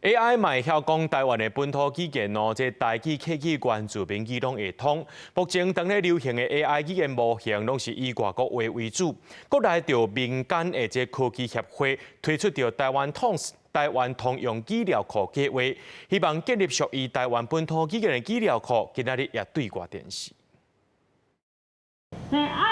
AI 嘛會曉講台灣的本土語言哦，這台語、客語、原住民語攏會通。目前當咧流行的 AI 語言模型，攏是以外國話為主。國內著民間的這科技協會推出著台灣通台灣通用語料庫計劃，希望建立屬於台灣本土語言的語料庫。今仔日也對外展示。嘿，啊，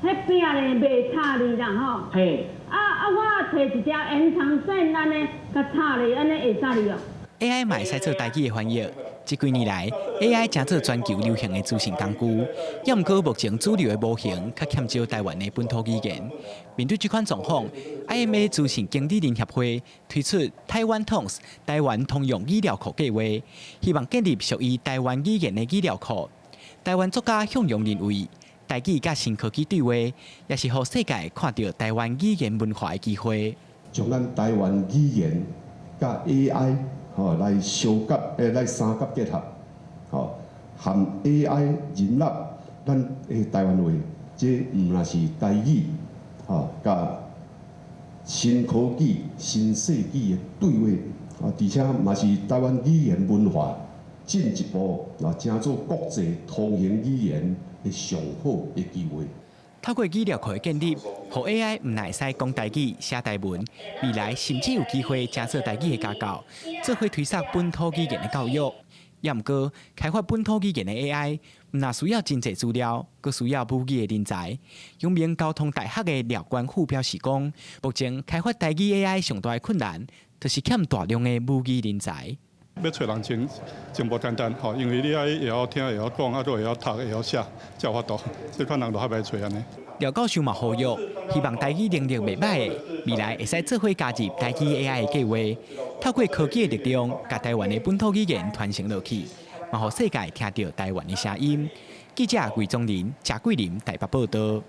彼彼餅咧袂插哩啦吼。嘿。啊啊，我揣一條延長線按呢，共插咧，按呢會使哩哦。 AI 嘛會使做台語的翻譯，這幾年來，AI 成做全球流行的資訊工具。也毋過目前主流的模型較欠少台灣的本土語言。面對這款狀況，IMA 資訊經理人協會推出台灣通台灣通用語料庫計劃，希望建立屬於台灣語言的語料庫。台灣作家向陽認為，台語佮新科技對話，也是予世界看著台灣語言文化的機會。將咱台灣語言佮 AI 吼來相結，來三甲結合，吼含 AI 融入咱的台灣話，這毋但是台語，吼佮新科技、新世紀的對話，啊，而且嘛是台灣語言文化進一步啊，成做國際通行語言的上好的機會。透過語料庫的建立，予 AI 毋但會使講台語、寫台文，未來甚至有機會成做台語的家教，做伙推捒本土語言的教育。也毋過，開發本土語言的 AI，毋但需要真濟資料，閣需要母語的人才。陽明交通大學的廖關富表示講，目前開發台語 AI 上大的困難，就是欠大量的母語人才。欲揣人真真無簡單吼，因為你愛會曉聽、會曉講，啊，閣會曉讀、會曉寫，才有法度。這款人就較歹揣按呢。廖教授嘛呼籲，希望台語能力袂䆀的，未來會使做伙加入台語 AI 的計劃，透過科技的力量，共台灣的本土語言傳承落去，嘛予世界聽著台灣的聲音。記者魏宗林、謝桂林台北報導。